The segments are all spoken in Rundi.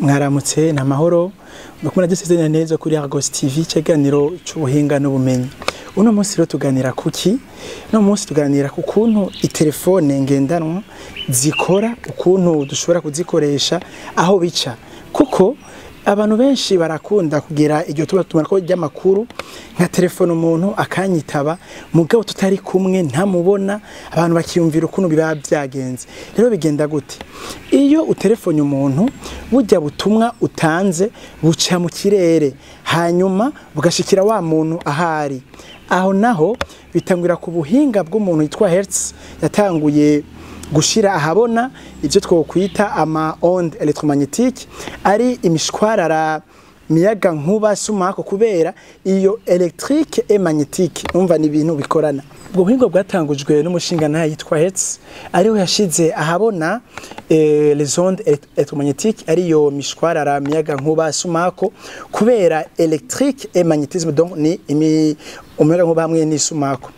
Mwaramutse na mahoro, mukumana dusezerana neza kuri Argos TV, ikiganiro c'ubuhinga n'ubumenyi. Uno munsi rero tuganira kuki? Uno munsi tuganira ku kuntu itelefone ngendanwa zikora, ukuntu dushobora kuzikoresha, aho bica. Kuko abantu benshi barakunda kugira iryo tuba tumarako ry'amakuru, nka telefone umuntu akanyitaba mugabo tutari kumwe ntamubona, abantu bakiyumvira ukuntu biba byagenze. Rero bigenda gute? Iyo utelefone umuntu, burya butumwa utanze buca mu kirere, hanyuma bugashikira wa muntu ahari. Aho naho bitangura ku buhinga bw'umuntu yitwa Hertz, yatanguye gushira ahabona ivyo twokwita ama onde électromagnétique, ari imishwarara miyaga nkuba sumako, kubera iyo électrique et magnétique umva ni ibintu bikorana. Ubwo buhinga bwatangujwe n'umushinga naye yitwa Hertz, ariho yashize ahabona les ondes électromagnétiques, ariyo mishwarara miyaga nkuba sumako, kubera électrique et magnétisme, donc ni umuyaga nkuba hamwe n'isumako.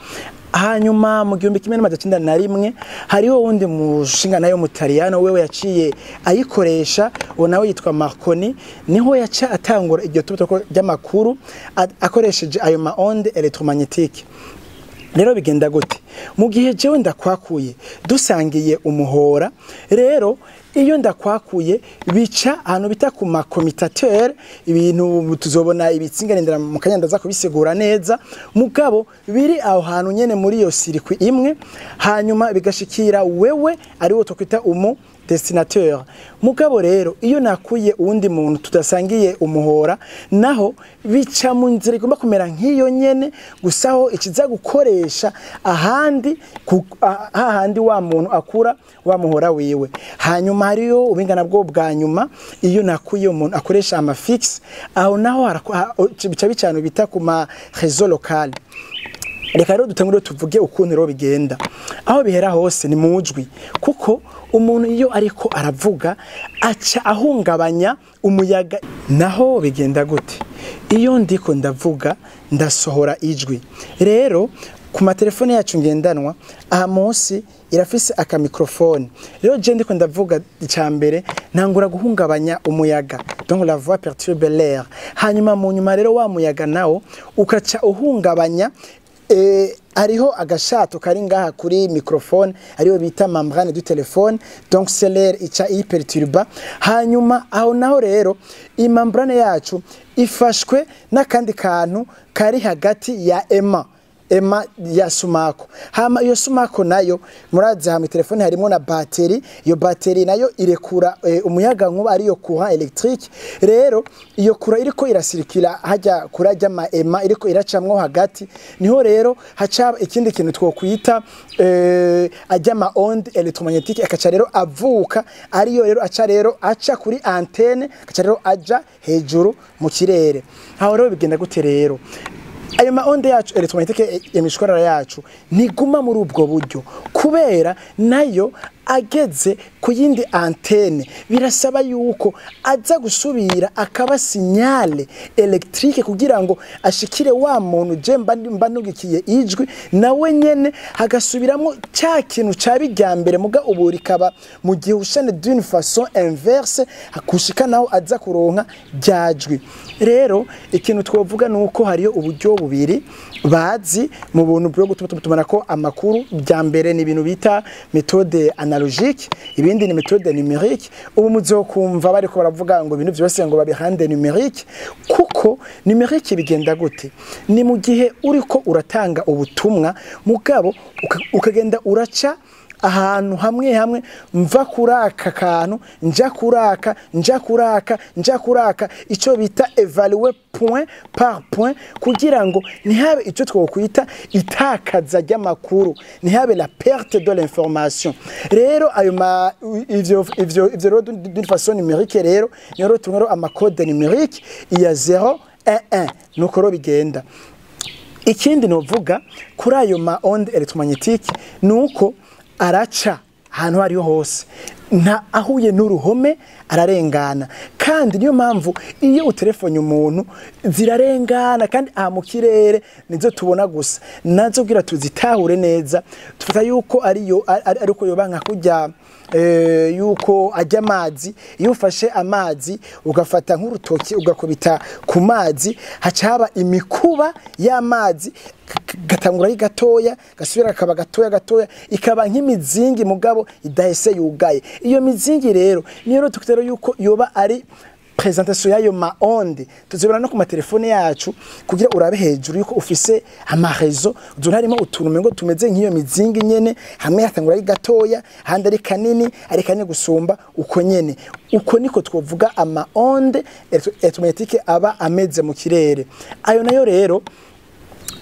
Hanyuma mu 1901 hariho wundi mushinga nayo mutaliyano wewe yaciye ayikoresha, uwo nawe yitwa Marconi, niho yaca atangura iryo tubutoko ry'amakuru akoresheje ayo ma onde électromagnétique. Rero bigenda gute? Mu gihe jewe ndakwakuye dusangiye umuhora, rero iyo ndakwakuye bica ahantu bita ku ma commutateur, ibintu tuzobona ibitsinga mu kanya ndaza kubisigura neza, mugabo biri aho hantu nyene muri iyo circuit imwe, hanyuma bigashikira wewe ari wo twakwita umu destinateur. Mugabo rero iyo nakuye uwundi muntu tudasangiye umuhora, naho bica mu nzira igomba kumera nk'iyo nyene, gusaho ikiza gukoresha ahandi hahandi wa muntu akura wa muhora wiwe. Hanyuma hariyo ubingana bwo bwa nyuma, iyo nakuye umuntu akoresha ama fixe, aho naho bica bicano bita ku ma réseau local. Reka rero dutangure tuvuge ukuntu rero bigenda. Aho bihera hose ni mujwi, kuko umuntu iyo ariko aravuga aca ahungabanya umuyaga. Naho bigenda gute? Iyo ndiko ndavuga ndasohora ijwi. Rero ku matelefone yacu ngendanwa aha munsi irafise aka microphone. Rero je ndiko ndavuga, icambere ntangura guhungabanya umuyaga, donc la voix perturbe l'air. Hanyuma mu nyuma rero wa muyaga nawo ukaca uhungabanya hariho agashato kari ngaha kuri microphone, ariyo bita membrane du téléphone, donc c'est l'air ica iperturba. Hanyuma aho naho rero i membrane yacu ifashwe n'akandi kantu kari hagati ya aimant, aimant ya sumako. Hama iyo sumako nayo murazi hamwe telefone harimo na batterie, iyo batterie nayo irekura umuyaga nkuba, ariyo courant électrique. Rero iyo courant iriko irasirikira hajya kurajya ma aimant iriko iracamwo hagati, niho rero haca ikindi kintu twokwita ajya ma onde électromagnétique, akaca rero avuka, ariyo rero aca rero aca kuri antenne, akaca rero aja hejuru mu kirere. Aho rero bigenda gute? Rero ayo ma onde yacu électromagnétique, imishwarara yacu ntiguma muri ubwo buryo, kubera nayo ageze ku yindi antenne birasaba yuko aza gusubira akaba signal électrique kugira ngo ashikire wa muntu je mba nugikiye ijwi, nawe nyene hagasubiramo cya kintu ca mbere, muga ubu rikaba mu gihe ushane d'une façon inverse, hakushika naho aza kuronka ryajwi. Rero ikintu twovuga nuko hariyo uburyo bubiri bazi mu buntu bwo gutuma tumana ko amakuru. Bya mbere ni ibintu bita méthode analogique, ibindi ni méthode numérique. Ubu muzokumva bariko baravuga ngo ibintu byose ngo babihande numérique, kuko numérique bigenda gute? Ni mu gihe uriko uratanga ubutumwa, mugabo ukagenda uraca ahantu hamwe hamwe, mva kuraka kantu nja kuraka, nja kuraka, nja kuraka, ico bita évaluer point par point, kugira ngo ntihabe ico twokwita itakaza ry'amakuru, ntihabe la perte de l'information. Rero ayo ma ivyo rero d'une façon numérique, rero niyo rero tumwe ama code numérique iya 0 1 1, nuko rero bigenda. Ikindi novuga kuri ayo ma onde électromagnétique nuko araca ahantu hariho hose, nta ahuye n'uruhome ararengana. Kandi Kandi niyo mpamvu iyo utelefone umuntu zirarengana, kandi aha mu kirere nizo tubona gusa, nazo kugira tuzitahure neza tufata yuko ariyo ariko yoba nka kujya yuko ajya amazi. Iyo ufashe amazi ugafata nk'urutoki ugakubita ku mazi, haca haba imikuba y'amazi, gatangura ari gatoya, gasubira akaba gatoya gatoya, ikaba nk'imizingi mugabo idahese yugaye. Iyo mizingi rero niyo rero tukitero yuko yoba ari présentation yayo ma ondes tuzibona no ku matelefone yacu, kugira urabe hejuru yuko ufise ama réseau, uzona harimo utuntu mengo tumeze nk'iyo mizingi nyene, hamwe hatangura ari gatoya, handi ari kanini, ari kanini gusumba uko nyene. Uko niko twovuga ama ondes électromagnétique aba ameze mu kirere. Ayo nayo rero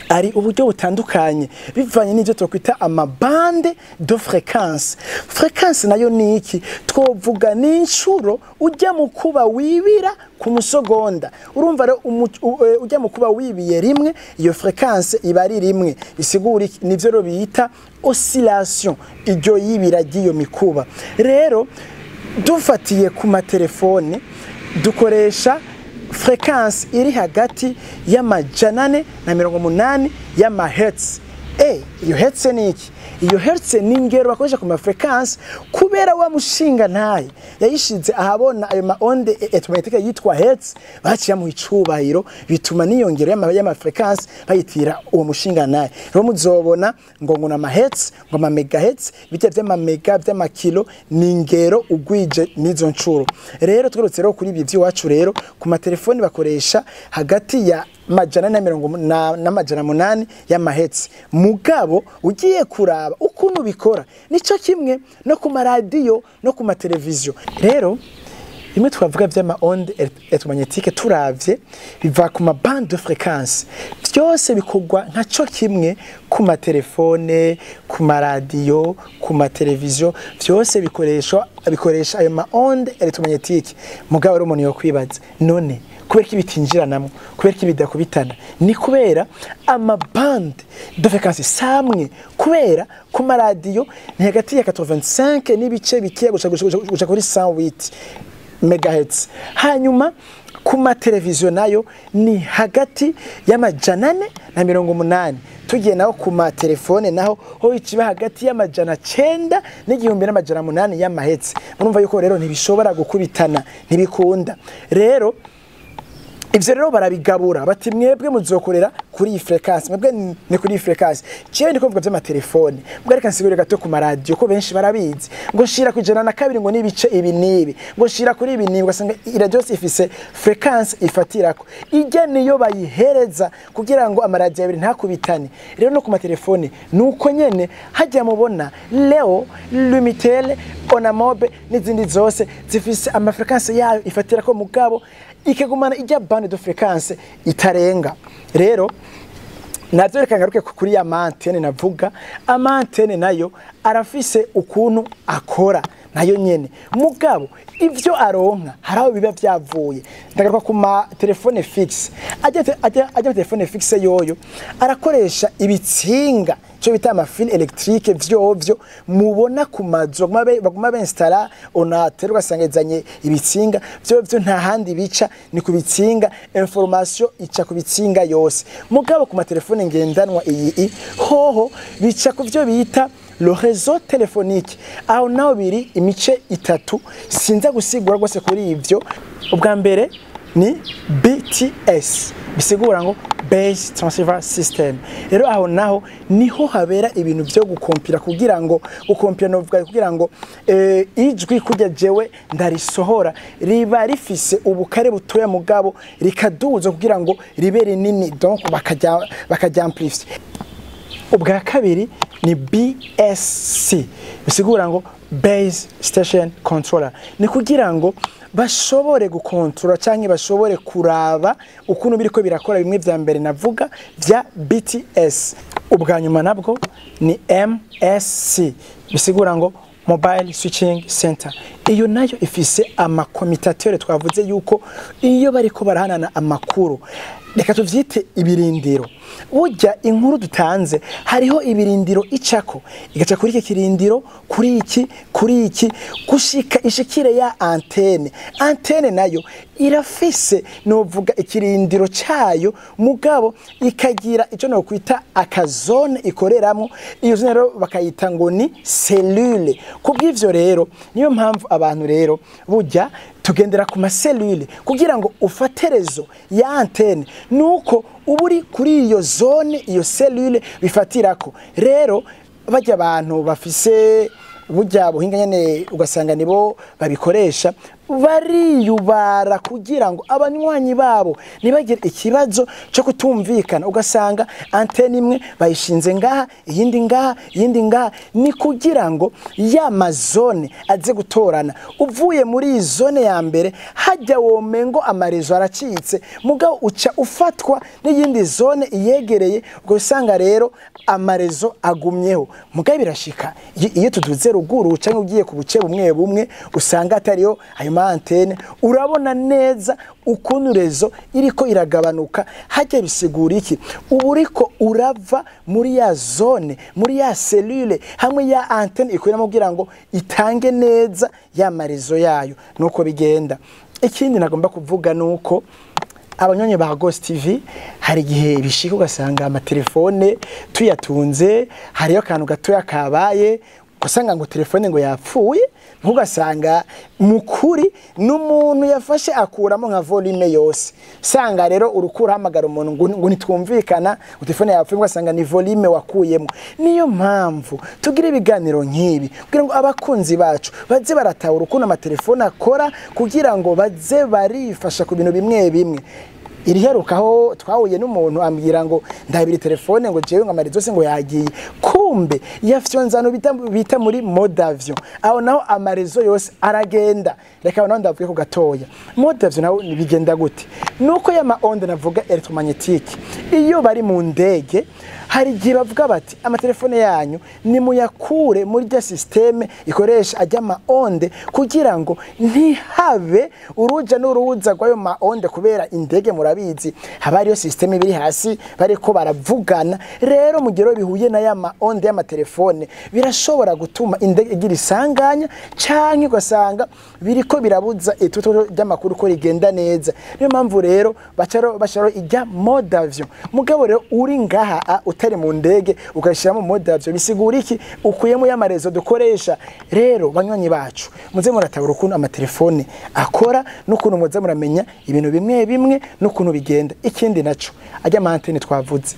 ari uburyo butandukanye bivanye n'ibyo twakwita ama bandes de fréquence. Fréquence nayo ni iki? Twovuga ni inshuro ujya mu kuba wibira ku musogonda. Urumva rero ujya mu kuba wibiye rimwe, iyo fréquence iba ari rimwe. Bisigura iki? Nivyo rero bita oscillation, iryo yibira ry'iyo mikuba. Rero dufatiye ku matelefone, dukoresha fréquence iri hagati y'480 y'ama hertz. Iyo hertz ni iki? Iyo hertz ni ingero bakoresha ku ma fréquence, kubera wa mushinga ntaye yayishize ahabona ayo ma ondes électromagnétique yitwa hertz, baciye mu icubahiro, bituma niyongero y'ama fréquence bayitira uwo mushinga ntaye. Rero muzobona ngo na ma hertz, ngo ama megahertz, bijya vy'ama mega, vy'ama kilo, ni ingero ugwije n'izo ncuro. Rero twerutse rero kuri ibi vy'iwacu, rero ku matelefoni bakoresha hagati ya 480 n'800 y'ama hertz. Mugabo ugiye kuraba ukuntu bikora, nico kimwe no ku maradiyo no ku mateleviziyo. Rero bimwe twavuga vy'ama ondes électromagnétique, turavye biva ku ma bande de fréquence, byose bikorwa nka co kimwe ku matelefone, ku maradiyo, ku mateleviziyo, byose bikoresha ayo ma ondes électromagnétique. Mugabo rero umuntu yokwibaza, none kubera ko bitinjiranamwo, kubera ko bidakubitana? Ni kubera ama bande de fréquence samwe, kubera ku maradiyo ni hagati ya 85 n'ibice bikeya guca kuri 108 megahertz, hanyuma ku mateleviziyo nayo ni hagati y'480. Tugiye naho ku matelefone, naho ho ikiba hagati y'900 n'1800 y'ama hertz. Murumva yuko rero ntibishobora gukubitana, ntibikunda. Rero ivyo rero barabigabura bati: "Mwebwe muzokorera kuri iyi fréquence, mwebwe ni kuri iyi fréquence." Jewe ndiko mvuga vy'amatelefone, mbwa reka nsigure gato ku maradiyo, ko benshi barabizi, ngo shira ku 102 ngo n'ibice ibi n'ibi, ngo shira kuri ibi n'ibi, ugasanga iradiyo yose ifise fréquence ifatirako ijya, niyo bayihereza kugira ngo amaradiyo abiri ntakubitane. Rero no ku matelefone nuko nyene, hajya mubona Leo, Lumitel, Onamob n'izindi zose zifise ama fréquence yayo ifatirako, mugabo ikagumana ijya bande de fréquence itarenga. Rero navyo reka ngaruke kuri ya ma antenne navuga. Ama antenne nayo arafise ukuntu akora nayo nyene, mugabo ivyo aronka hari aho biba vyavuye. Ndagaruka ku ma téléphone fixe. Ajya téléphone fixe yoyo arakoresha ibitsinga, cyo bita ama fil électrique, vyovyo mubona ku mazu baguma binstalla Onatel, ugasanga izanye ibitsinga. Vyovyo nta handi bica, ni ku bitsinga, information ica ku bitsinga yose. Mugabo ku matelefone ngendanwa iyi hoho bica ku vyo bita le réseau téléphonique. Aho naho biri imice itatu, sinza gusigura rwose kuri ivyo. Ubwa mbere ni BTS, bisigura ngo Base Transceiver System. Rero aho naho niho habera ibintu byo gukompira, kugira ngo gukompira novuga kugira ngo ijwi kujya jewe ndarisohora riba rifise ubukare butoya, mugabo rikaduza kugira ngo ribe rinini, donc bakajya amplifier. Ubwa kabiri ni BSC, bisigura ngo Base Station Controller. Ni kugira ngo bashobore gukontrola cyangwa bashobore kuraba ukuntu biriko birakora bimwe vya mbere navuga vya BTS. Ubwa nyuma nabwo ni MSC, bisigura ngo Mobile Switching Center. Iyo nayo ifise ama commutateur twavuze yuko iyo bariko barahanana amakuru, reka tuvyite ibirindiro. Burya inkuru dutanze hariho ibirindiro icako, igaca kuri iki kirindiro, kuri iki, kuri iki, gushika ishikire ya antenne. Antenne nayo irafise novuga ikirindiro cayo, mugabo ikagira ico no kwita akazone ikoreramo. Iyo zone rero bakayita ngo ni cellule. Kubw'ivyo rero niyo mpamvu abantu rero burya tugendera ku ma cellule kugira ngo ufate réseau ya antenne, nuko uba uri kuri iyo zone, iyo cellule bifatirako. Rero bajya abantu bafise burya buhinga nyene, ugasanga nibo babikoresha, bariyubara kugira ngo abanywanyi babo ntibagire ikibazo cyo kutumvikana. Ugasanga antenne imwe bayishinze ngaha, iyindi ngaha, iyindi ngaha, ni kugira ngo ya ma zone aze gutorana. Uvuye muri iyi zone ya mbere, hajya womengo ama réseau aracitse, mugabo uca ufatwa n'iyindi zone iyegereye, ugasanga rero ama réseau agumyeho. Mugabo birashika iyo tuduze ruguru canke ugiye ku buce bumwe bumwe usanga atariyo ayo ma antenne, urabona neza ukuntu réseau iriko iragabanuka. Hajya bisigura iki? Uba uriko urava muri ya zone, muri ya cellule hamwe ya antenne ikoreramo kugira ngo itange neza ya ma réseau yayo. Nuko bigenda. Ikindi nagomba kuvuga nuko abanyonyi ba Ghost TV, hari igihe bishika ugasanga amatelefone tuyatunze, hariyo akantu gatoya kabaye, ugasanga ngo telefone ngo yapfuye. Ntugasanga mukuri n'umuntu yafashe akuramo nka volume yose. Sanga rero urukura hamagara umuntu ngo nitwumvikana, ngo telefone yapfuye, ugasanga ni volume wakuyemo. Niyo mpamvu tugira ibiganiro nk'ibi kugira ngo abakunzi bacu baze baratahura ukuntu amatelefone akora, kugira ngo baze barifasha ku bintu bimwe bimwe. Iriherukaho twahuye n'umuntu ambwira ngo ndabira telefone, ngo jewe ngo ama réseau yose ngo yagiye, kumbe yafyonzano bita muri mode avion. Aho naho ama réseau yose aragenda. Reka naho ndavuge ku gatoya mode avion naho bigenda gute. Nuko ya ma onde navuga électromagnétique, iyo bari mu ndege hari igihe bavuga bati amatelefone yanyu nimuyakure muri rya système ikoresha ajya ma onde, kugira ngo ntihabe uruja n'uruza rw'ayo ma onde, kubera indege murabizi haba hariyo système biri hasi bariko baravugana. Rero mu gihe bihuye na ya ma onde y'amatelefone, birashobora gutuma indege igira isanganya, canke ugasanga biriko birabuza ituto ry'amakuru ko rigenda neza. Niyo mpamvu rero bacaro basharo ijya mode avion. Mugabo rero uri ngaha utari mu ndege ugashyiramo mode avion, bisigura iki? Ukuyemo y'ama réseau dukoresha. Rero banywanyi bacu, muze muratabura ukuntu amatelefone akora n'ukuntu muze muramenya ibintu bimwe bimwe n'ukuntu bigenda. Ikindi naco, ajya ama antenne twavuze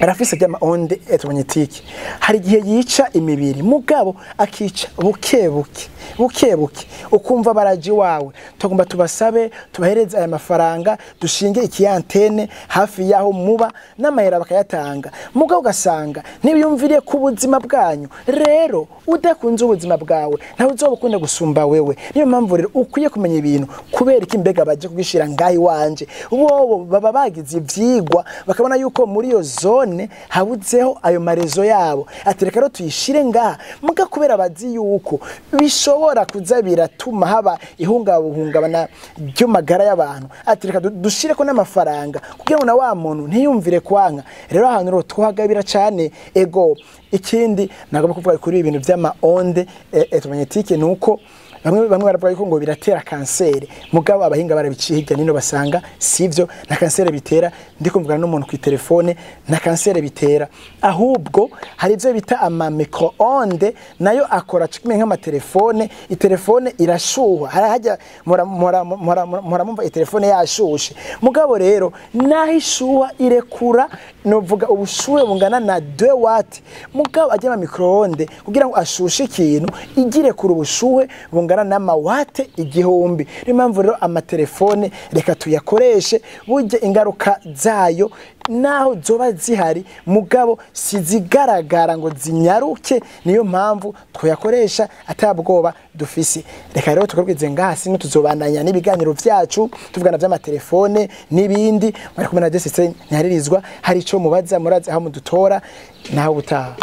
arafise ajya onde électromagnétique, hari igihe yica imibiri, mugabo akica buke buke buke buke, ukumva baraji wawe tugomba tubasabe tubahereze aya mafaranga dushinge iki antenne hafi yaho muba, n'amahera bakayatanga, mugabo ugasanga ntibiyumviriye ku buzima bwanyu. Rero udakunze ubuzima bwawe ntawe uzobukunda gusumba wewe. Niyo mpamvu rero ukwiye kumenya ibintu kubera iki mbega baje kugishira ngahi wanje. Bobo baba bagize ivyigwa, bakabona yuko muri iyo zone habuzeho ayo ma réseau yabo, ati reka rero tuyishire ngaha. Muga kubera bazi yuko bishobora kuza biratuma haba ihungabahungabana ry'amagara y'abantu, ati reka dushireko n'amafaranga kugira ngo na wa muntu ntiyumvire kwanka. Rero ahantu rero tuhagabira cane. Ego, ikindi nagomba kuvuga kuri ibintu vy'ama onde électromagnétique nuko bamwe bamwe baravuga yuko ngo biratera kanseri, mugabo abahinga barabiciye hirya nino basanga sivyo, na kanseri bitera. Ndiko mvugana n'umuntu ku telefone, na kanseri bitera. Ahubwo hari ivyo bita ama micro-ondes, nayo akora kimwe nk'amatelefone. Itelefone irashuha, hari hajya mura mumva itelefone yashushe, mugabo rero naho ishuha irekura novuga ubushuhe bungana na 2 watt, mugabo ajya ama micro-ondes kugira ngo ashushe ikintu igire kuri ubushuhe bungana n'ama watt 1000. Niyo mpamvu rero amatelefone reka tuyakoreshe, burya ingaruka zayo naho zoba zihari mugabo sizigaragara ngo zinyaruke. Niyo mpamvu twayakoresha atabwoba dufise. Reka rero tukorwize ngaha, sino tuzobandanya n'ibiganiro vyacu tuvugana vy'amatelefone n'ibindi. Mwari kumwe na Jesse Ntiharirizwa. Hari ico mubaza, murazi aho mudutora. Naho ubutaha.